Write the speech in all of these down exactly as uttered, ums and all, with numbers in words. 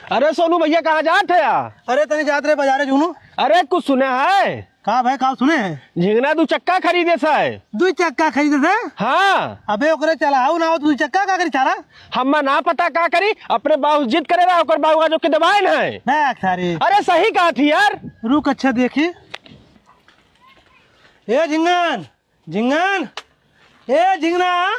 अरे सोनू भैया, कहाँ जात है यार? अरे तनी जात रहे बाजारे जुगनू। अरे कुछ सुने है? का भाई, का सुने है? झिंगना दू चक्का खरीदे से। दू चक्का खरीदे से? हाँ। अबे ओकरे चलाऊ ना हो, दू चक्का का करी साला? हम्मा ना पता का करी, अपने बाऊ जिद करे रहा, ओकर बाऊ आज ओके दबाए न है। बैक सारे। अरे सही कहा थी यार। रुक अच्छा देखी। ए झिंगन, झिंगन, ए झिंगना।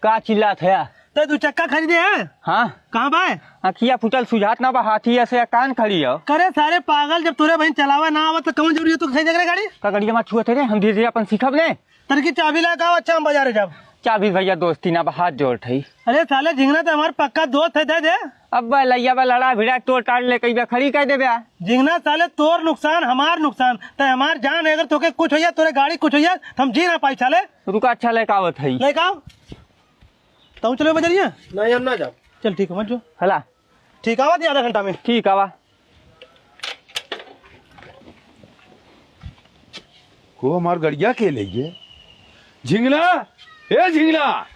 का चिल्लात है? ते दू चक्का खरीदे है? हाँ। कहाँ बा? अखिया फूटल सुझात ना बा, हाथी ऐसे कान खड़ी हो। करे सारे पागल, जब तोरे बहिन चलावे ना आवत तो कौन जरूरी है तू खरीदे करे गाड़ी? का गड़िया मा छुअत है रे, हम धीरे धीरे अपन सीखब ने। तनकी चाबी ला का, अच्छा हम बाजारे जाब। चाबी भैया दोस्ती ना बा, हाथ जोड़ थई। अरे साले झिंगना तो हमार पक्का दोस्त है, दे दे। अब बा लैया बा लड़ा भिड़ा तोड़ ताड़ ले कई बा खड़ी कर देबे आ। झिंगना साले तोर नुकसान हमार नुकसान, ते हमार जान है, अगर तोके कुछ होइया, तोरे गाड़ी कुछ होइया, तो हम जी ना पाई साले। रुका अच्छा लेके आवत है। लेके आओ। तुम चलो बजरिया। नहीं हम ना जाब। चल ठीक है मत जो। हला। ठीक आवा थी आधा घंटा में। ठीक आवा। को हमार गड़िया के ले गए? झिंगना, ए झिंगना।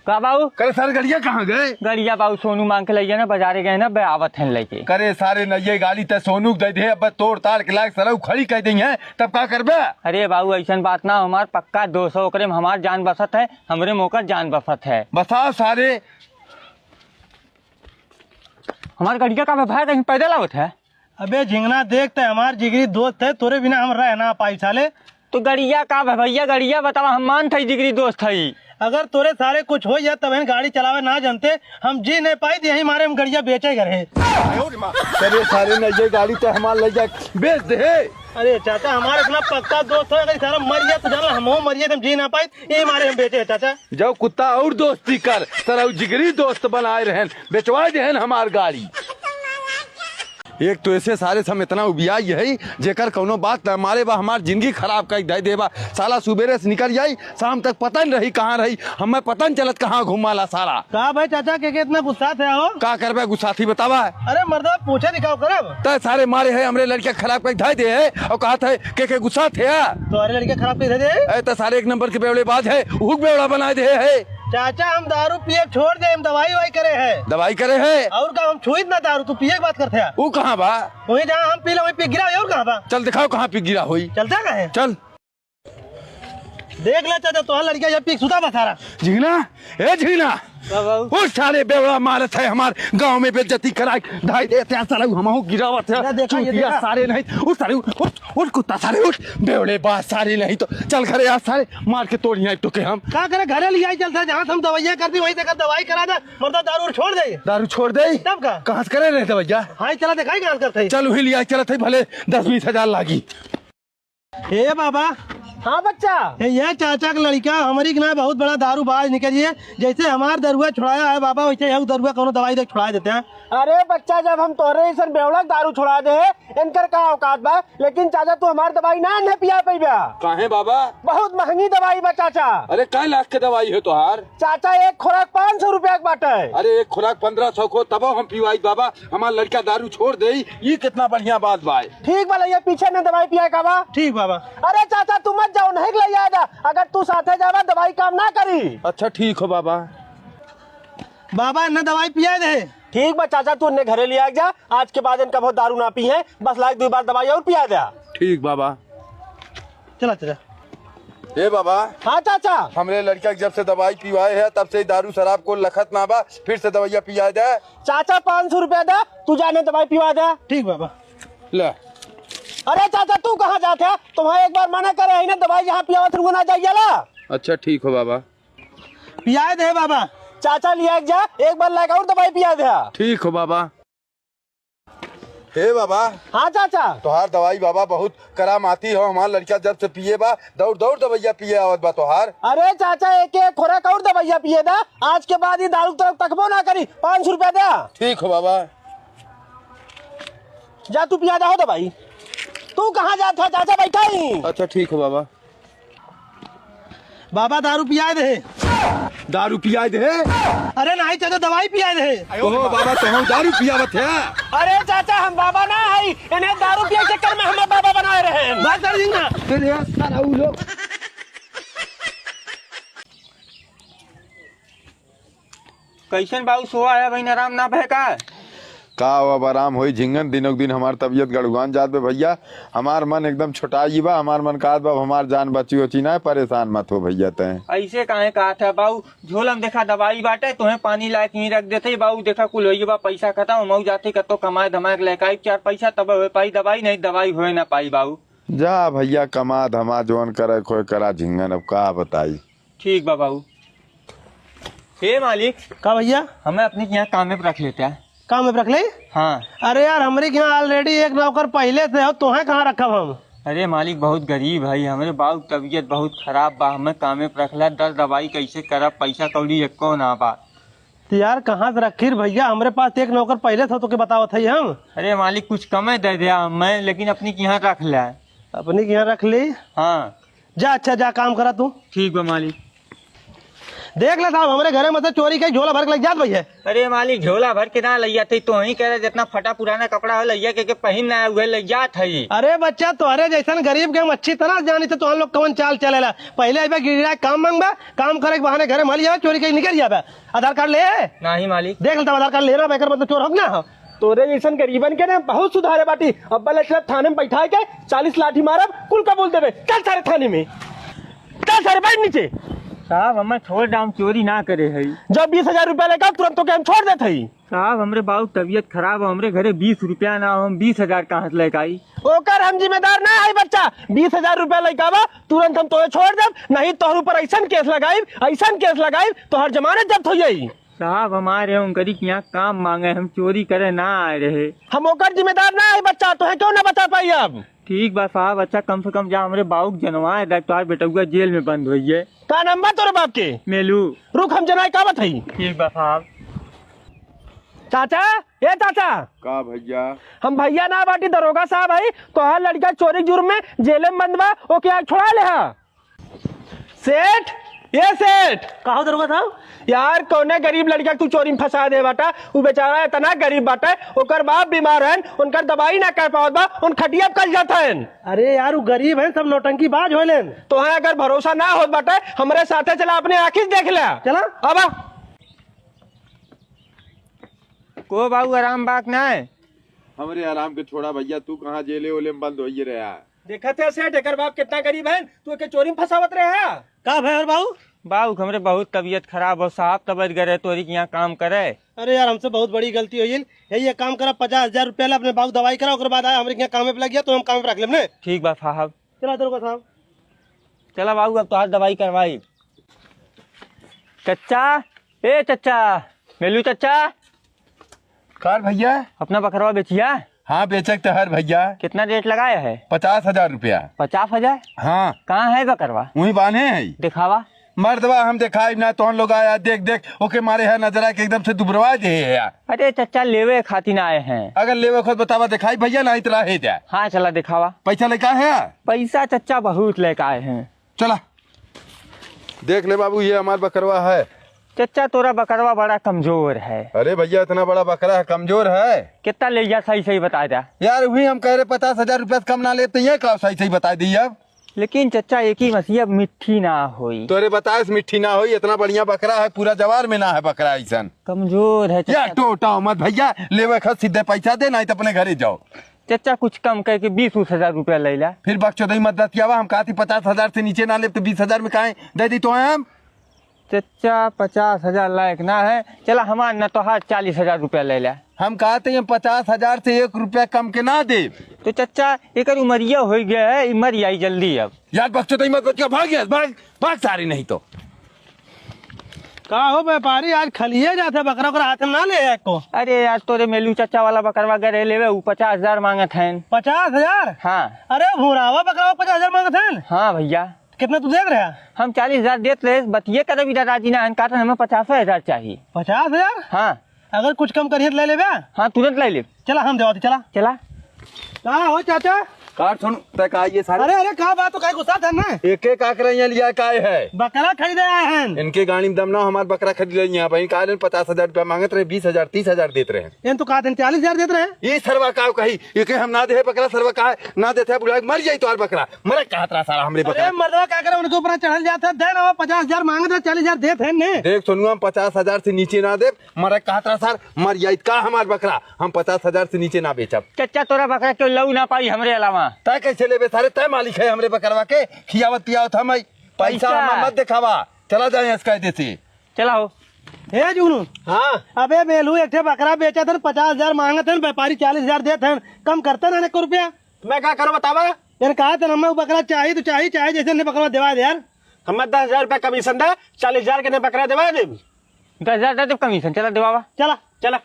का बाऊ? करे सारे गड़िया कहाँ गए? गड़िया बाऊ सोनू मांग के ले गए ना, बाजारे गए ना, बे आवत हैं लेके। करे सारे नइये गाड़ी ते सोनू के दे दे, अब तोड़ ताड़ के लायक सरऊ खड़ी कर देंगे, तब का करबे? अरे बाऊ ऐसन बात ना, हमार पक्का दोस्त है, ओकरे में हमार जान बसत है, हमरे में ओकर जान बसत है। बसाओ सारे। हमार गड़िया का बे भाई कहीं पैदल आवत है? अबे झिंगना देख, ते हमार जिगरी दोस्त है, तोरे बिना हम रह ना पाई साले। तो गड़िया का बे भैया, गड़िया बतावा, हम मान थई जिगरी दोस्त है। अगर तोरे सारे कुछ हो जाए तब हम गाड़ी चलावे ना जानते, हम जी नहीं पाई, यही मारे हम गड़िया बेचे घर है। तेरे सारे नइये गाड़ी ते हमार ले जा बेच दे। अरे चाचा, हमार इतना पक्का दोस्त है, अगर सारा मर जाए तो जान ला, हम मर जाए तो हम जी ना पाई, ये मारे हम बेचे है चाचा। जाओ कुत्ता और दोस्ती कर, तेरा जिगरी दोस्त बनाए रहन, बेचवा देहन हमार गाड़ी। एक तो ऐसे सारे से हम इतना उबियाई है, जेकर कौनो बात ना मारे बा, हमार जिंदगी खराब कर दे देबा। साला सुबेरे से निकल जाई, शाम तक पता नहीं रही कहाँ रही, हमें पता नहीं चलत कहाँ घुमाला साला। का भाई चाचा के, के इतना गुस्सा थे हो? का करबे गुस्सा थी बतावा? अरे मर्दा पूछे नहीं का करब? तय सारे मारे है, हमरे लड़के खराब कर धर दे है और कहा थे के, के गुस्सा थे। तुम्हारे लड़के खराब कर दे? ए तो सारे एक नंबर के बेवड़ेबाज है, उहुक बेवड़ा बना दे है। चाचा हम दारू पिए छोड़ दे, हम दवाई वाई करे है। दवाई करे है? और का हम छुइत ना दारू, तू पिए की बात करते हैं। वो कहाँ बा? वहीं जहाँ हम पी ले वहीं पी गिरा, और कहाँ बा? चल दिखाओ कहाँ पी गिरा होई। चलता का है? चल। देख ले चाचा, तोहार लड़का ये पी सुता बा सारा। झिंगना, ए झिंगना। का बाबू? उठ सारे बेवड़ा मारत है हमार गांव में बेइज्जती कराई। धाई देते हैं साला, हमहू गिरावत है। ये देखा, ये चूतिया देखा। सारे नहीं, उठ सारे, उठ, उठ कुत्ता सारे, उठ। बेवड़े बात सारे नहीं तो चल घरे आ सारे, मार के तोड़ यहाँ टोके हम। का करे घरे ले आई चलता, जहाँ से हम दवाइयाँ कर दी वहीं से कर दवाई करा दे, मर्दा दारू छोड़ दे। दारू छोड़ दे? तब का? कहाँ से करे रहे दवाइया? हाँ, चला देखा ही कहाँ करते हैं। चल वही ले आई चलत है, भले दस बीस हजार लागी। ए बाबा। हाँ बच्चा। ए, ये चाचा के लड़का हमरी के ना बहुत बड़ा दारूबाज निकली है। जैसे हमार दरुआ छुड़ाया है बाबा, वैसे यहू दरुआ कौनो दवाई दे छुड़ा देते हैं। अरे बच्चा, जब हम तोहरे ऐसन बेवड़ा दारू छुड़ा दे है, इनकर का औकात बा? लेकिन चाचा तू हमार दवाई ना इन्हें पिया पइबा। काहे बाबा? बहुत महंगी दवाई बा चाचा। अरे कै लाख के दवाई है तोहार? चाचा एक खुराक पाँच सौ रुपया के बाटे। अरे एक खुराक पन्द्रह सौ को तबो हम पिवाई बाबा। हमार लड़का दारू छोड़ देई, ई कितना बढ़िया बात बा। ठीक बा, लइया पीछे ने दवाई पियाए का बा। ठीक बाबा। अरे चाचा, तू मत जाओ, नहीं के लइया जा। अगर तू साथे जाबा, दवाई काम ना करी। अच्छा, ठीक हो बाबा। बाबा, इन्हें दवाई पियाए दे। ठीक बा चाचा, तू इन्हें घरे लिया जा। आज के बाद इनका बहुत दारू ना पी है, बस लायक दो बार दवाई और पिया दे। ठीक बाबा। चला चाचा। ए बाबा। हाँ चाचा। हमरे लड़का के जब से दवाई पिवाए है, तब से ही दारू शराब को लखत ना बा, फिर से दवाइया पिया दे। चाचा, पाँच सौ रुपया दे, तू जाने दवाई पिवा दे। ठीक बाबा। ले। अरे चाचा, तू कहाँ जात है? तुम्हें एक बार मना करे है ना, दवाई जहाँ पियावत रहूँ ना जाइए ला। अच्छा, ठीक हो बाबा। पियाए दे बाबा। चाचा लिया के जा, एक बार लाके और दवाई पिया दे। ठीक हो बाबा। हे बाबा। हाँ चाचा। तोहार दवाई बाबा बहुत करामाती हो, हमार लड़का जब से पिए बा, दौड़ दौड़ दवाइया पिए आवत बा तोहार। अरे चाचा, एक एक खुराक और दवाइया पिए दा, आज के बाद ये दारू तरफ तकबो ना करी। पाँच सौ रुपया दे। ठीक हो बाबा। जा तू पिया दे हो दवाई। तू कहाँ जात है चाचा, बैठा ही। अच्छा ठीक हो बाबा। बाबा दारू पियाए दे। दारू पियाए दे? अरे नहीं चाचा, दवाई पियाए दे। ओहो बाबा, तो हम दारू पियावत है। अरे चाचा, हम बाबा ना है, इन्हें दारू पिए चक्कर में हमें बाबा बनाए रहे। बात कर दी ना। तेरे यार सारा उ लोग। कैसन बाबू, सोआ है बहिन, आराम ना भय का? का हो, अब आराम होई झिंगन? दिनों दिन हमार तबियत गड़ुआन जात बे भइया। हमार मन एकदम छोटाई बा, हमार मन कहत बा, अब हमार जान बची उची ना, परेशान मत हो भइया तैं। ऐसे काहे कहत है बाऊ? झोला में देखा दवाई बाटे, तोहे पानी लायक ही रख देते बाऊ। देखा कुल होई बा, पैसा खत्म, हम जाते कतो कमाए धमाए के लेके आई चार पैसा, तब होए पाई दवाई, नहीं दवाई होए ना पाई बाऊ। जा भइया, कमा धमा जौन करे खोए करा झिंगन, अब का बताई। ठीक बा बाऊ। हे मालिक, का भइया? हमें अपने के यहाँ कामे पे रख लेते हैं। काम में रख ले? हाँ। अरे यार, हमरे के यहाँ already एक नौकर पहिले से हो, तोहे कहाँ रखब हम? अरे मालिक, बहुत गरीब है, हमरे बाऊ के तबियत बहुत खराब बा, हमें कामे पे रख ला, दर दवाई कैसे करब, पैसा कौड़ी एको ना बा। तो यार, कहाँ से रखी रे भइया, हमरे पास एक नौकर पहिले से हो, तोके बतावत है हम। अरे मालिक, कुछ कमे दे दे हमें, लेकिन अपनी के यहाँ रख ले। अपनी के यहाँ रख ली? हाँ। जा, अच्छा, जा, काम करा तू। ठीक बा मालिक। देख ले साहब, हमरे घरे में से चोरी के झोला भर के लग जात भइया। अरे मालिक, झोला भर के ना लइया थे, तो ही कह रहे जितना फटा पुराना कपड़ा हो लइया के, के पहिन ना उहे लइया थे। अरे बच्चा, तोहरे जैसन गरीब के हम अच्छी तरह जानी थे, तोहन लोग कौन चाल चलेला। पहिले अइबा गिड़गिड़ा के काम मांगबा, काम करे के बहाने घरे मल जाबा, चोरी के निकल जाबा। आधार कार्ड ले? नहीं मालिक। देख ले तब आधार कार्ड लेना, बेकर मतलब चोर हो ना हो। तोरे जैसन गरीबन के ना बहुत सुधारे बाटी। अब्बा ले चला थाने में बैठा के चालीस लाठी मारब, कुल कबूल देबे। चल सारे थाने में, चल सारे, बैठ नीचे। साहब, हमें छोड़ दे, हम चोरी ना करे हई। जब बीस हजार रुपया लेकर तुरंत तोके हम छोड़ देत हई। साहब, हमरे बाऊ के तबियत खराब हो, हमरे घरे बीस रुपया ना हो, हम बीस हजार कहाँ से लेके आई? ओकर हम जिम्मेदार ना है बच्चा, बीस हजार रुपया लेके आवा, तुरंत हम तोहे छोड़ देब, नहीं तोहर ऊपर ऐसन केस लगाइब, ऐसन केस लगाइब, तोहर जमानत जब्त हो जाई। साहब, हमारे उनकरी के यहाँ काम मांगे, हम चोरी करे ना आए रहे। हम ओकर जिम्मेदार ना है बच्चा, तोहे क्यों ना बचा पाई अब? ठीक बा साहब, अच्छा कम से कम जा हमरे बाऊ के जनवाए दे, तोहार बेटउआ जेल में बंद होइए। का नाम बा तोरे बाप के? मेलू। रुक, हम जनाए का बात है। ठीक बा साहब। चाचा, ए चाचा। का भइया? हम भइया ना बाटी, दरोगा साहब है। तोहार लड़का चोरी जुर्म में जेले में बंद बा, ओके आज छोड़ा ले हा। सेठ, ए सेठ। का हो दरोगा साहब? यार, कौने गरीब लड़का के तू चोरी में फंसा दे बाटा? उ बेचारा इतना गरीब बाटे, ओकर बाप बीमार हन, उनकर दवाई ना कर पावत बा, उन खटिया पे कल जात हन। अरे यार, उ गरीब हन, सब नौटंकी बाज होलेन। तोहे अगर भरोसा ना होत बाटे, हमरे साथे चला, अपने आँखी से देख ले। चला। आवा। को बाऊ, आराम बाक ना है? हमरे आराम के छोड़ा भइया, तू कहाँ जेले ओले में बंद होइए रहा? देखत है सेठ, एकर बाप कितना गरीब है, तू एके चोरी में फंसावत रहे है। का भय और बाऊ? बाऊ, हमरे बहुत तबियत खराब हो साहब, तबियत गरे तोरी के यहाँ काम करे। अरे यार, हमसे बहुत बड़ी गलती हो गई। यही एक काम करा, पचास हजार रुपया ला, अपने बाऊ दवाई करा, ओकर बाद आया हमरे के यहाँ कामे पे लग गया, तो हम कामे पे रख लेब ने। ठीक बा साहब। चला दरोगा साहब। चला बाऊ, अब तोहार दवाई करवाई। चच्चा, ए चच्चा, मेलू चच्चा। का रे भइया? अपना बकरवा बेचिया? हाँ, बेचक तो हर भइया। कितना रेट लगाया है? पचास हजार रुपया। पचास हजार? हाँ। कहाँ है बकरवा? वहीं बान्हे है। दिखावा। मर्दवा हम दिखाई ना, तोहन लोग आया, देख, देख, ओके मारे है नजरा के एकदम से दुबरवा दे है यार। अरे चच्चा, लेवे खातिर आए हैं। अगर लेवे खुद बतावा, दिखाई भइया, नहीं तो रहे जा। हाँ, चला दिखावा। पैसा लेका है? पैसा चच्चा बहुत लेके आए हैं। चला, देख ले बाबू, ये हमार बकरवा है। चच्चा, तोरा बकरवा बड़ा कमजोर है। अरे भइया, इतना बड़ा बकरा है, कमजोर है। कितना ले जा, सही सही बता दे। यार, वही हम कह रहे, पचास हजार रुपया से कम ना लेते हैं, का सही सही बता दी अब। लेकिन चच्चा, एक ही मसीहा मिट्ठी ना होई। तोरे बताए से मिट्ठी ना होई, इतना बढ़िया बकरा है, पूरा जवार में ना है बकरा ऐसन। कमजोर है चच्चा। यार, टोटा मत भइया, लेवे खा सीधे पैसा दे, नहीं तो अपने घरे जाओ। चच्चा, कुछ कम करके बीस उस हजार रुपया ले ला। फिर बकचोदई मत बतियावा, हम कहती पचास हजार से नीचे ना लेब तो बीस हजार में काहे दे दी तो हम? चच्चा, पचास हजार लायक ना है, चला हमार ना तोहार चालीस हजार रुपया ले ला। हम कहते हैं पचास हजार से एक रुपया कम के ना देब। तो चच्चा, एकर उमरिया हो गया है, ई मर जाई जल्दी अब। यार बकचोदई मत बतिया, भाग यार, भाग, भाग सारी नहीं तो। का हो व्यापारी, आज खलिए जात है, बकरा ओकरा हाथ में ना ले आए को? अरे यार, तोरे मेलू चच्चा वाला बकरवा गरे लेवे, उ पचास हजार मांगत हैं। पचास हजार? हाँ। अरे भूरावा बकरवा पचास हजार मांगत हैं? हाँ भइया। कितना तू देत रहा? हम चालीस हजार देत रहे, बतिये करे भी राजी ना हन, कहत हन हमें पचास हजार चाहिए। पचास हजार? हाँ। अगर कुछ कम करिए तो ले लेबे? हाँ, तुरंत ले लेब। चला, हम देवाती, चला। चला। का हो चाचा? काट सुन, तय का ये सारे। अरे, अरे, का बात हो, काहे गुस्सा था ना? एक एक आकरे यहाँ लिया काय है? बकरा खरीदे आए हैं। इनके गाड़ी में दम ना, हमार बकरा खरीद ले यहाँ भाई। का लेन पचास हजार रुपया मांगत रहे, बीस हजार, तीस हजार देत रहे। एन तो कहा थे चालीस हजार देत रहे। ये सरवा का कही, ये के हम ना दे बकरा, सरवा का है, ना देते बुला के मर जाई तो बकरा। मरे कहा तरा सारा हमरे अरे बकरा। मर्दवा का करे, उनके ऊपर चढ़ल जाता है, दे ना, पचास हजार मांगत रहे, चालीस हजार देत हैं ने। देख सोनुआ, हम पचास हजार से नीचे ना दे, मरे कहा तरा सार, मर जाई का हमार बकरा, हम पचास हजार से नीचे ना बेचब। चचा, तोरा बकरा केहू लऊ ना पाई हमरे अलावा। तय कैसे लेबे सारे, तय मालिक है हमरे बकरवा के, खियावत पियावत हम है। पैसा पैसा। हमार मत देखावा, चला जाए इसका देते। चला हो। हे जुगनू। हाँ। अबे बेलू, एक ठे बकरा बेचत हन, पचास हजार मांगत हन, व्यापारी चालीस हजार देत हन, कम करते ना एक रुपया। मैं का करो बतावा? यार कहा था ना, मैं वो बकरा चाही तो चाही, चाहे जैसे ने बकरा देवा दे यार। हमें दस हजार रुपया कमीशन दे, चालीस हजार के ने बकरा देवा दे। दस हजार दे तो कमीशन, चला देवावा। चला। चला।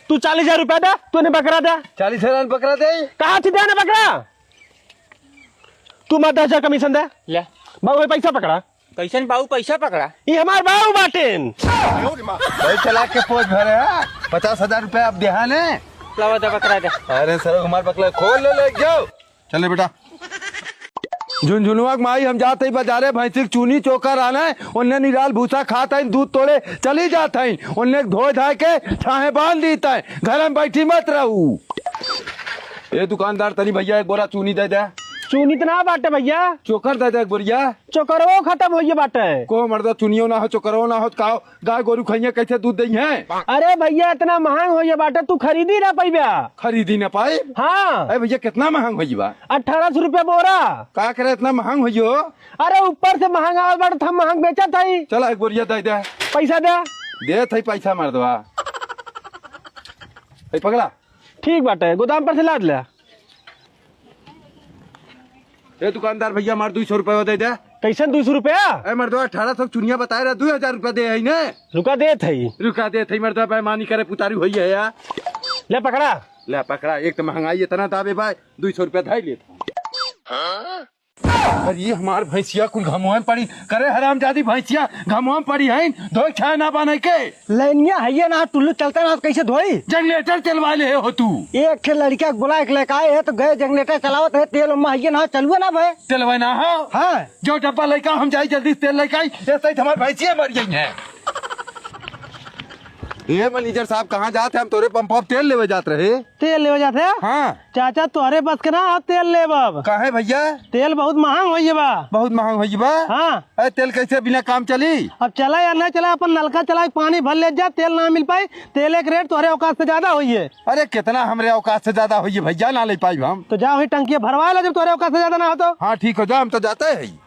तू चालीस हजार रुपया दे, तू ने बकरा दे। चालीस हजार बकरा दे। कहाँ थी देने बकरा? तू मैं दस हजार कमीशन दे। ले। बाबू, ये पैसा पकड़ा। कैसन बाबू पैसा पकड़ा? ये हमार बाबू बाटेन। भाई चला के पोज भरे है। पचास हजार रुपया अब देहा ने। लावा दे बकरा दे। अरे सर, हमार बकरा खोल ले, ले जाओ। चले बेटा। झुनझुनुआ के माई, हम जात हई बाजारे, भैंसी के चूनी चोकर आने, ओन्ने निराल भूसा खात हई, दूध तोड़े चली जात हई, ओन्ने धोए धाए के छाहे बांध दीत हई, घर में बैठी मत रहू। ए दुकानदार, तनी भैया एक बोरा चूनी दे दे। चूनी त ना बाटे भैया। चोकर दे दे एक बोरिया। चोकरवो खत्म होइए बाटे। को मर्दा, चुनियो ना हो, चोकरवो ना हो, त का हो? गाय गोरू खइहें, कैसे दूध दइहें? अरे भैया, इतना महंग होइए बाटे, तू खरीदी ना पइबे। खरीदी ना पाई? हाँ। अरे भैया, कितना महंग होइए बा? अठारह सौ रुपया बोरा। का करे, इतना महंग होइए हो? अरे ऊपर से महंग आवत बाटे, त हम महंग बेचत हई। चला, एक बोरिया दे दे। पैसा दे। देत हई पैसा मर्दवा। ए पकड़ा। ठीक बाटे, गोदाम पर से लाद ले। ए दुकानदार भैया, मार दुई सौ रुपया दे दे। कैसन दुई सौ रुपया? ए मर्दवा, अठारह सौ चुनिया बताए रहा, दुई हजार रुपया दे है ने। रुका देत है। रुका देत है मर्दवा, बेईमानी करे पुतारी होई है यार। ले पकड़ा। ले पकड़ा, एक तो महंगाई इतना दाबे भाई, दुई सौ रुपया धाई लेत। अरे ये हमार भैंसिया कुल घमवा में पड़ी। करे हरामजादी, भैंसिया घमवा में पड़ी है, धोए छाए ना बाने के। लैनिया है ये ना, टुल्लू चलता ना, कैसे धोई? जनरेटर चलवा ले हो तू। एक ठे लड़का के बुला के लेके आए है, तो गए जनरेटर चलावत है, तेल उम्मा है ये ना, चलुआ ना भाई। तेलवा ना हो? हाँ। जो डब्बा लेके आओ, हम जाई जल्दी से तेल लेके आई, ऐसे ही हमार भैंसिया मर गई है। ए मैनेजर साहब, कहाँ जात है? हम तोरे पंप पर तेल लेवे जात रहे। तेल लेवे जात है? हाँ। चाचा, तोहरे बस के ना, अब तेल लेब अब। काहे भैया? तेल बहुत महंग होइए बा। बहुत महंग होइए बा? हाँ। अरे, तेल कैसे बिना काम चली? अब चला या ना चला, अपन नलका चला के पानी भर ले जा, तेल ना मिल पाई, तेल एक रेट तोहरे औकात से ज्यादा होइए। अरे, कितना हमरे औकात से ज्यादा होइए भैया, ना ले पाई हम। तो जा वही टंकिया भरवा ला, जब तोहरे औकात से ज्यादा ना हो तो। हाँ, ठीक हो जा, हम तो जाते हैं।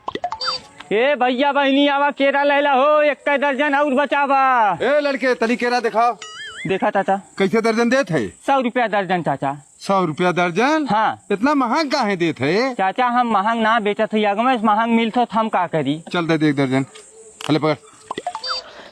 ए भैया बहिनी, आवा केरा लैला हो, एक दर्जन और बचावा। ए लड़के, तनी केरा दिखाओ। देखा चाचा। कैसे दर्जन देत है? सौ रुपया दर्जन चाचा। सौ रुपया दर्जन? हाँ। इतना महंग काहे देत है? चाचा, हम महंग ना बेचत है, अगर महंग मिलत हो तो हम का करी? चल दे दे एक दर्जन। अले पकड़।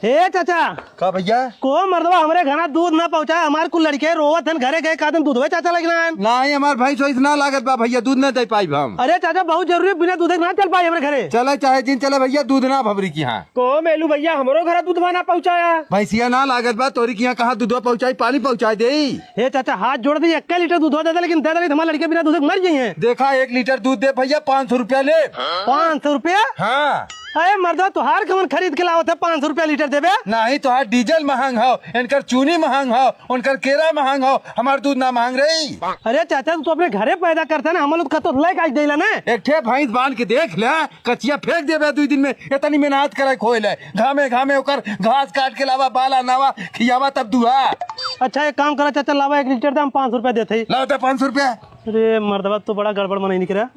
ए चाचा। का भैया? को मर्दवा हमरे घरा दूध ना पहुँचाए, हमार कुल लड़के रोवत हन, घरे गए का दिन दूधवे चाचा लग ना आएन। नाही, हमार भैंस वैस ना लागत बा भैया, दूध ना दे पाइब हम। अरे चाचा, बहुत जरूरी, बिना दूधे ना चल पाई हमरे घरे। चले चाहे जिन चले भैया, दूध ना भबरी की हाँ। को मेलू भैया, हमरो घरा दूधवा ना पहुँचाया। भैंसिया ना लागत बा, तोरी की यहाँ कहाँ दूधवा पहुँचाई, पानी पहुँचाई दे। हे चाचा, हाथ जोड़ दे, एक लीटर दूधवा दे दे, लेकिन दे दे, नहीं तो हमारे लड़के बिना दूधे मर जाइए। देखा, एक लीटर दूध दे भैया, पाँच सौ रुपया ले। पाँच सौ रुपया? हाँ। अरे मर्दा, तोहार कवन खरीद के लावत है, पाँच सौ रुपया लीटर देबे? नाही, तोहार डीजल महंग हो, इनकर चूनी महंग हो, उनकर केरा महंग हो, हमार दूध ना महंग रही। अरे चाचा, तू तो अपने घरे पैदा करता ना, हम लोग का तो लेके आज देला ना। एक ठे भैंस बांध के देख ले, कचिया फेंक देबे दुई दिन में, इतनी मेहनत करे खोए ले, घामे घामे ओकर घास काट के लावा, बाला नावा, खियावा तब दुहा। अच्छा, एक काम करा चाचा, लावा एक लीटर दे, हम पाँच सौ रुपया देते ही। लाओ तो पाँच सौ रुपया। अरे मर्दवा, तो बड़ा गड़बड़ मनई निकला।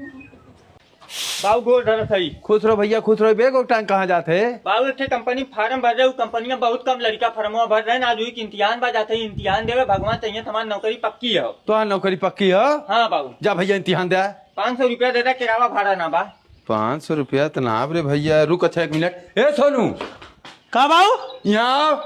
बाबू गोड़ धरत हई। खुश रहो भैया, खुश रहो। बैग उठान कहाँ जात है? बाबू एक ठे कंपनी फार्म भर रहे, उ कंपनी में बहुत कम लड़का फार्मवा भर रहे ना, आज हुई कि इम्तिहान बा, जाते ही इम्तिहान देवे, भगवान चाहिए हमार नौकरी पक्की हो। तो हाँ, नौकरी पक्की हो? हाँ बाबू। जा भैया इम्तिहान दे। पाँच सौ रुपया दे दे, किरावा भाड़ा ना बा। पाँच सौ रुपया तो ना रे भैया, रुक अच्छा एक मिनट। ए सोनू, का बाऊ? यहाँ आओ।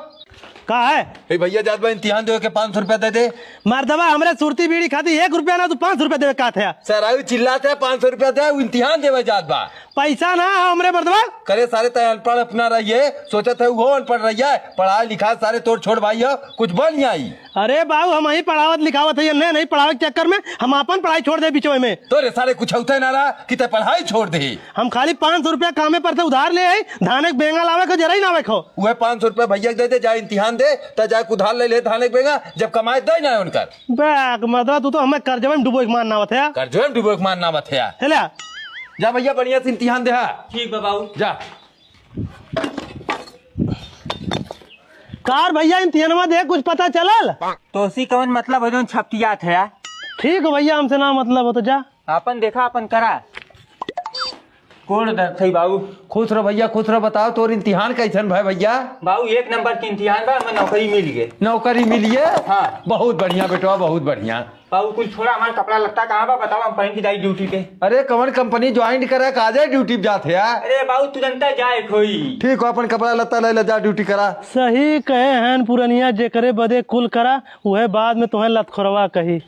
का है? ए भैया, जात बा इम्तिहान देवे के, पाँच सौ रुपया दे दे। मर्दवा, हमरे सुरती बीड़ी खाती एक रुपया ना, तू पाँच सौ रुपया देवे का थे? सर, अभी चिल्लात है, पाँच सौ रुपया दे, वो इम्तिहान देवे जात बा। पैसा ना हो हमरे मर्दवा। करे सारे, तय अनपढ़ अपना रहिए, सोचत है वो अनपढ़ रहिए, पढ़ाई लिखाई सारे तोर छोट भाई हो, कुछ बन जाई। अरे बाबू, हमहीं पढ़ावत लिखावत है, नहीं, नहीं पढ़ावे के चक्कर में हम आपन पढ़ाई छोड़ दे बिचवे में। तोरे सारे कुछ होते ना रहा कि तय पढ़ाई छोड़ दे। हम खाली पाँच सौ रुपया कामे पर से उधार ले आई, धाने के बेंगा लावे को जरा ही ना आवे को। वह पाँच सौ रुपया भैया के दे दे, जा इम्तिहान दे, त जाके उधार ले ले धाने के बेंगा, जब कमाए दे ना उनकर। बैक मदरा, तू तो हमें कर्जवे में डुबो के मारना आवत है। कर्जवे में डुबो के मारना आवत है। चला। जा भैया, बढ़िया से इम्तिहान दे, हाँ। ठीक बा बाबू। जा। कार भैया, इम्तिहानवा दे, कुछ पता चलल? तोसी कवन मतलब है जौन छपटियात है? ठीक हो भैया, हमसे ना मतलब हो तो जा। आपन देखा, आपन करा। कोण दर थई बाबू? खुश रह भैया, खुश रह। बताओ, तोर इम्तिहान कैसन भय भैया? बाबू, एक नंबर के इम्तिहान बा, हमें नौकरी मिल गए। नौकरी मिलिए? हाँ। बहुत बढ़िया बेटवा, बहुत बढ़िया। बाबू, कुल छोड़ा, हमार कपड़ा लत्ता कहाँ बा? बताओ, हम पहन के जाई ड्यूटी पे। अरे, कवन कंपनी ज्वाइन करे, का जाए ड्यूटी पे जात है यार? अरे बाबू, तुरंत जाए खोई। ठीक हो, अपन कपड़ा लत्ता ले ले, जा ड्यूटी करा। सही कहे हैं पुरनिया, जेकरे बदे कुल करा, उहे बाद में तोहें लतखोरवा कही।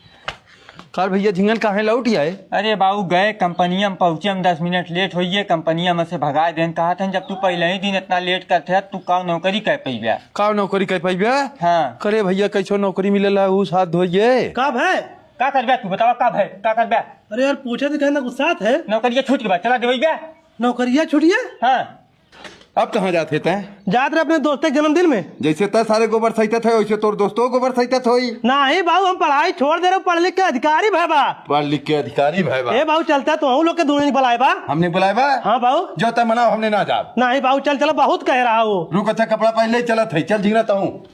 काल भैया झिंगन काहे लौट आए? अरे बाबू, गए कंपनिया में पहुँचे, हम दस मिनट लेट होइए, कंपनिया में से भगा देन। कहा था जब तू पहले ही दिन इतना लेट करते है, तू का नौकरी कर पैबे? का नौकरी कर पैबे? हाँ। करे भैया, कैसो नौकरी मिलेला, ऊ साथ धोइए। का भय? का करबे तू बतावा, का भय? का करबे? अरे यार, पूछे तो कहना गुस्सा है। नौकरिया छूट के बाद चला देबे बे। नौकरिया छूटिए? हाँ। अब कहाँ जात है तैं? जात रहे अपने दोस्त के जन्मदिन में। जैसे तैं सारे गोबर सहितत है, वैसे तोर दोस्तों गोबर सहितत होई। नहीं बाबू, हम पढ़ाई छोड़ दे रहे, पढ़ लिख के अधिकारी भय बा। पढ़ लिख के अधिकारी भय बा। ए बाबू, चलता तो हम लोग के दोनों नहीं बुलाए बा। हमने बुलाए बा? हाँ बाबू। जो तैं मनाओ, हमने ना जाब। नहीं बाबू, चल चला, बहुत कह रहा हो। रुक, अच्छा कपड़ा पहन ले, चलत है, चल झिंगना तहूँ।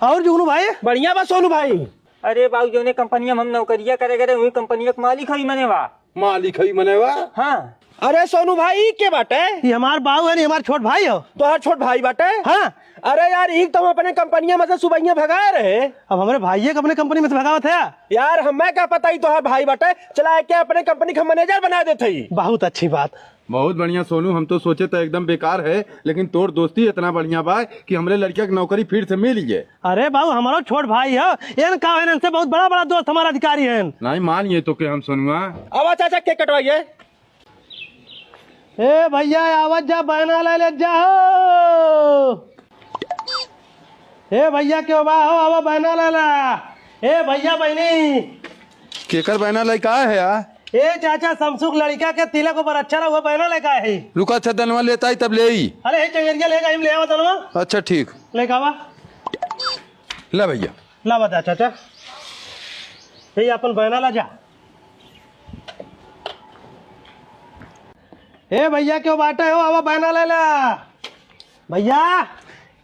और जुगनू भाई? बढ़िया बा सोनू भाई। अरे बाबू, जोने कंपनिया में हम नौकरिया करे करे, वही कंपनिया के मालिक हई मने बा। मालिक हई मने बा? हाँ। अरे सोनू भाई, ई के बाटे? ये हमार बाऊ है, नहीं हमार छोट भाई हो। तोहार छोट भाई बाटे? हाँ। अरे यार, ई तो हम अपने कंपनिया में से सुबहिया भगाए रहे। अब हमरे भाइये के अपने कंपनी में से भगावत है? यार, हमें का पता ई तोहार भाई बाटे। चला, एके अपने कंपनी का मैनेजर बना देत हई। बहुत अच्छी बात। बहुत बढ़िया सोनू, हम तो सोचे त एकदम बेकार है, लेकिन तोर दोस्ती इतना बढ़िया बा कि हमरे लड़किया के नौकरी फिर से मिल गए। अरे बाबू, हमारो छोट भाई है, एन का है, इनसे बहुत बड़ा बड़ा दोस्त हमारा अधिकारी है। नहीं मान ये तो के हम सोनुआ। आवा चाचा, केक कटवाइए। ए भैया, आवत जा, बहना ले ले जा हो। ए भैया, क्यों बा हो, आवा बहना ले ला। ए भैया, बहनी। केकर बहना ले का है यार? ए चाचा, समसुक लड़का के तिलक ऊपर अच्छा रहा, वो बहना ले का है? रुका, अच्छा दनवा लेता ही तब ले ही। अरे, हे चंगेरिया ले जाई, ले आवा दनवा। अच्छा, ठीक। ले का आवा। ला भैया। ला बता चाचा। ए, अपन बहना ला जा। ए भैया, क्यों बाटे हो? आवा बहना ले ला। भैया।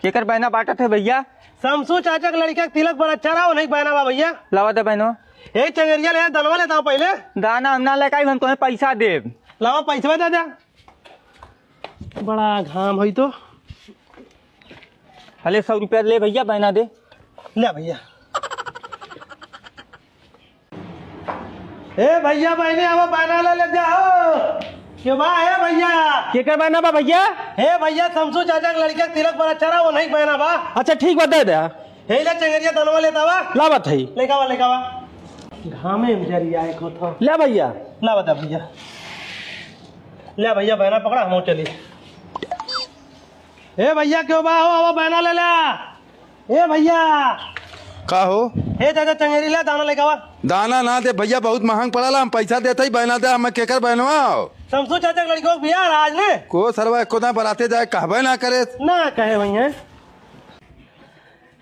केकर बहना बाटत है भैया? समसू चाचा के लड़का के तिलक पर अच्छा रहा, नहीं बहना बा भैया। लावा दे बहनो। ए चंगेरिया ले, दनवा लेता हूँ पहले। दाना हम ना लेकाई, हम तुम्हें पैसा देब। लावा पैसवा दे दे। बड़ा घाम होई तो। हले सौ रुपया ले भैया, बहना दे। ले भैया। ए भैया, बहनी, आवा बहना ले ले जाओ। के बा हे भैया? केकर बहना बा भैया? हे भैया, समसू चाचा के लड़का के तिलक पर अच्छा रहा, वो नहीं बहना बा। अच्छा ठीक बा, दे दे। हे ले चंगेरिया दनवा लेता बा। लावत है। लेकावा, लेकावा। घामे में जरी आए को थो। ले भैया। लावा दे भैया। ले भैया, बहना पकड़ा, हम चली। ए भैया, क्यों बा हो? आवा बहना ले ला। ए भैया। का हो? हे चाचा, चंगेरी ला, दाना लेके आवा। दाना ना दे भैया, बहुत महंग पड़ाला, हम पैसा देते ही बहना दे, हमें केकर बहनवा हो? समसू चाचा के लड़कों के बियाह आज ने। को सरवा एको दां बराते जाए, कहबे ना करे। ना कहे भैया।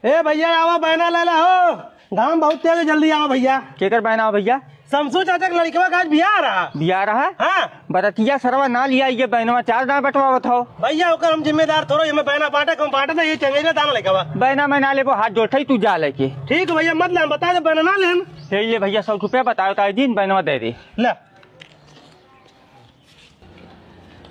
ए भैया, आवा बहना ले ला हो, घाम बहुत तेज है, जल्दी आवा भैया। केकर बहना हो भैया? समसू चाचा के लड़कवा का आज बियाह रहा। बियाह रहा? हाँ। बरतिया सरवा ना लिया, ये बहनवा चार दाना बंटवावत हो। भैया, ओकर हम जिम्मेदार थोड़ो, ये में बहना बांटे, कम बांटे ना, ये चंगेरी दाना लेके आवा। बहना मैं ना लेबो, हाथ जोड़ते ही तू जा लेके। ठीक है भैया, मत ले, हम बता दे, बहना ना ले हम। हे ले भैया, सौ रुपया बताओ, ताई दिन बहनवा दे दे। ले।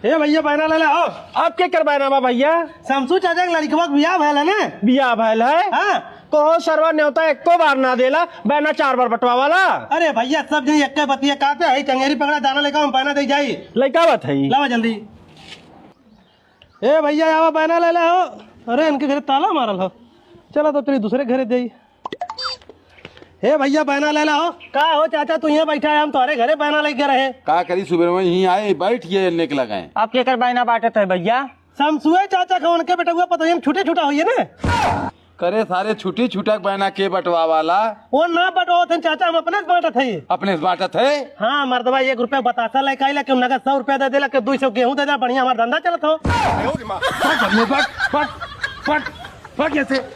ए भैया, बहना ले ले, हो। अब केकर बहना बा भैया? समसू चाचा के लड़कवा के बियाह भयल है ना? बियाह भयल है? हाँ। कहो सरवा, नेवता एको बार ना देला, बहना चार बार बंटवावाला। अरे भैया, सब जन एक बतिया कहते हैं, चंगेरी पकड़ा, दाना लेकर हम बहना दे जाई। लइका बात है। लावा जल्दी। ए भैया, आवा बहना ले ले हो। अरे, इनके घरे ताला मारल हो। चला तो तेरी दूसरे घरे दे। हे भइया, बयना ले ला हो। का हो चाचा, तू यहाँ बैठा है, हम तोहरे घरे बयना लेके रहे। का करी, सुबह में यहीं आए, बैठ गए, निक लगाए। आप केकर बयना बांटत है भइया? समसुए चाचा का, उनके बेटउआ पतोहियन छुटे छुटा होइए ना। करे सारे, छुटी छुटक बयना के बंटवा वाला? वो ना बंटवावत हन चाचा, हम अपने से बांटत है। अपने से बांटत है? हाँ, मर्दवा एक रुपया बतासा लेके आइला, केहू नगद सौ रुपया दे देला, केहू दुई सौ गेहूं दे देला, बढ़िया हमार धंधा चलत हो। भाग, भाग, भाग, भाग, भाग यहाँ से।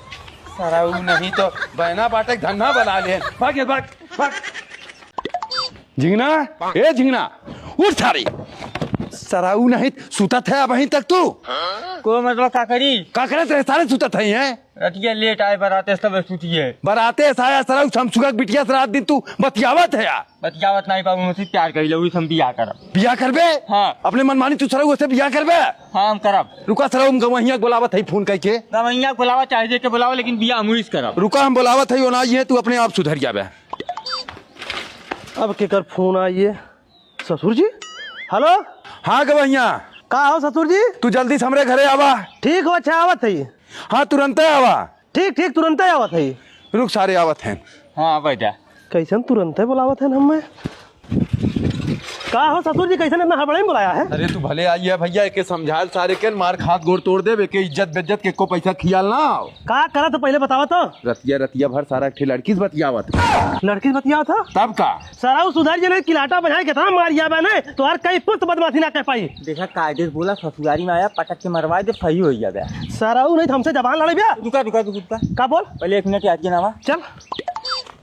सरऊ नहीं तो बयना बांटे के धंधा बना ले। भाग ये, भाग, भाग। झिंगना, ए झिंगना, उठ सारी। सरऊ नहीं सुतत है अबहीं तक तू? को मतलब का करी? का करत रहे सारे सुतत है, हैं? रतिया लेट आए बराते से, तबे सुतिए। बराते से आया सरऊ, समसुआ के बिटिया से रात दिन तू बतियावत है या? बतियावत नहीं बाबू, मुझसे प्यार करी लो, हम बियाह करब। बियाह करबे? हाँ। अपने मनमानी तू सरऊ से बियाह करबे? हाँ, हम करब। रुका सरऊ, हम गवहिया के बुलावत है फोन करके। गवहिया के बुलावा, चाहे जे के बुलावा, लेकिन बियाह हम उही से करब। रुका, हम बुलावत है, वो ना ये, तू अपने आप सुधर जाबे। अब केकर फोन आई है? ससुर जी? हेलो। हाँ गवहिया। का हो ससुर जी? तू जल्दी से हमरे घरे आवा। ठीक हो, अच्छा आवत है। हाँ, तुरंते आवा। ठीक, ठीक, तुरंते आवत है। रुक सारे, आवत हैं। हाँ, बैठा। कैसन तुरंते बुलावत हैं हमें? का हो ससुर जी, कैसन इतना हड़बड़ाई में बुलाया है? अरे तू भले आई है भइया, एके समझाल सारे के, मार खात गोड़ तोड़ देब, एके इज्जत बेइज्जत के एको पैसा खियाल ना आओ। का करत हो पहिले बतावा तो? रतिया, रतिया भर सारा एक ठे लड़की से बतियावत। लड़की से बतियावत हो? तब का? सरऊ सुधर जे नहीं, किलाटा बजाए कितना मार जाबे नहीं, तोहार कई पुस्त बदमाशी ना कर पाई। देखा कायदे से बोला, ससुरारी में आया पटक के मरवाए दे, सही हो जाबे। सरऊ नहीं तो हमसे जबान लड़े बे। रुका, रुका, रुका, रुका। का बोल? पहिले एक मिनट याद के नावा। चल।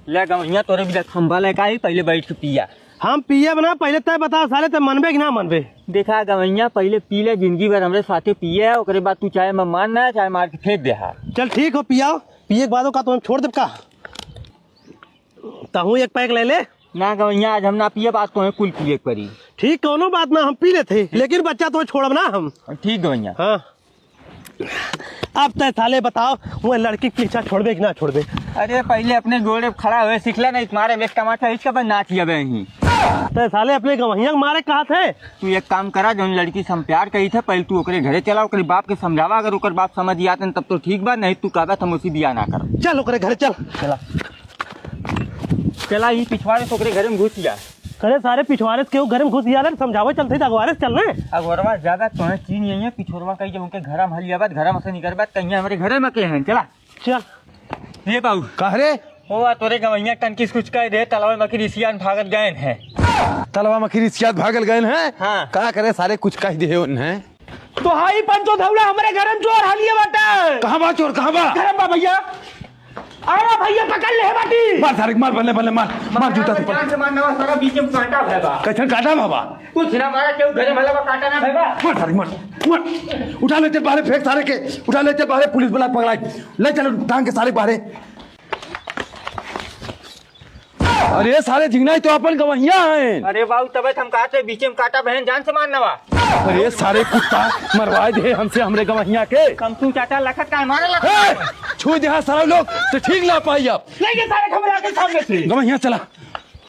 ले गवहिया तोरे भी खंबा लेके आई, पहिले बैठ के पिया। हम पियब ना, पहिले तय बताओ साले, तय मनबे कि ना मनबे? देखा गवहिया, पहिले पी ले, जिंदगी भर हमरे साथे पिए है, ओकरे बाद तू चाहे मैं मान ना, चाहे मार के फेंक दे हा। चल ठीक हो, पियाओ, पिए के बाद का तो हम छोड़ देब का? तहूँ एक पैक ले ले। ना गवहिया, आज हम ना पियब, आज तोहे कुल पिए के पड़ी। ठीक, कौनो बात ना, हम पी लेते, लेकिन बच्चा तो छोड़ब ना हम। ठीक गवहिया। हाँ। अब तय साले बताओ, वो लड़की के पीछा छोड़बे कि ना छोड़बे? अरे पहिले अपने गोड़े पे खड़ा होए सीख ले, नहीं तुम्हारे एक टमाटर इसका बस नाच जाबे ही। तय साले अपने गवहिया के मारे कहा थे। तू एक काम करा, जौन लड़की से हम प्यार करी थे, पहिले तू ओकरे घरे चला, ओकरे बाप के समझावा, अगर ओकर बाप समझ जाते हैं तब तो ठीक बा, नहीं तू कहबे तो हम उसी बियाह ना करब। चल ओकरे घरे चल। चला। चला, ई पिछवाड़े से ओकरे घरे में घुस जा। अरे सारे पिछवाड़े से केहू घरे में घुस जा रे, समझावे चलते ही तो अगवारे से चल रे। अगवरवा ज्यादा तोहे चीन यही है, पिछोरवा कही जब उनके घर में हलिया बात, घर में से निकर बात, कहीं हमरे घरे में के हैं, चला। चल। ये बाबू। कह रे? ओ, आ तोरे गवैया टंकी से कुछ कह दे, तलवा में मखी रिसियान भागल गए हैं। तलवा मखी रिसियात भागल गए हैं? हाँ। का करे सारे कुछ कह दे उन्हें? तो हाई पंचो धौला हमरे घर में चोर हालिए बाटे। कहाँ बा चोर, कहाँ बा? घर में बा भैया। अरे भैया पकड़ ले बाटी। मार सारे, मार बल्ले, बल्ले मार, मार जूता से पकड़। जान से मार नवा सारा बीच में कांटा भय बा। कैसन कांटा भय बा? कुछ ना मारा, केहू घरे भला बा, कांटा ना भय बा। मार सारे, मार, मार। उठा लेते बाहरे, फेंक सारे के, उठा लेते बाहरे, पुलिस बुला पकड़ाई। ले चलो टांग के सारे बाहरे। अरे सारे झिंगना, ई तो अपन गवैया हैं। अरे बाबू, तबे तो हम कहते बीचे में काटा बहन, जान से मार नवा। अरे सारे कुत्ता, मरवाए दे हमसे हमरे गवैया के। कम तू चाचा लखत का मारे लखत। ए, छू दे हाँ सारे लोग, तो ठीक ना पाई अब। नहीं, ये सारे खबरे आके सामने से। गवैया चला।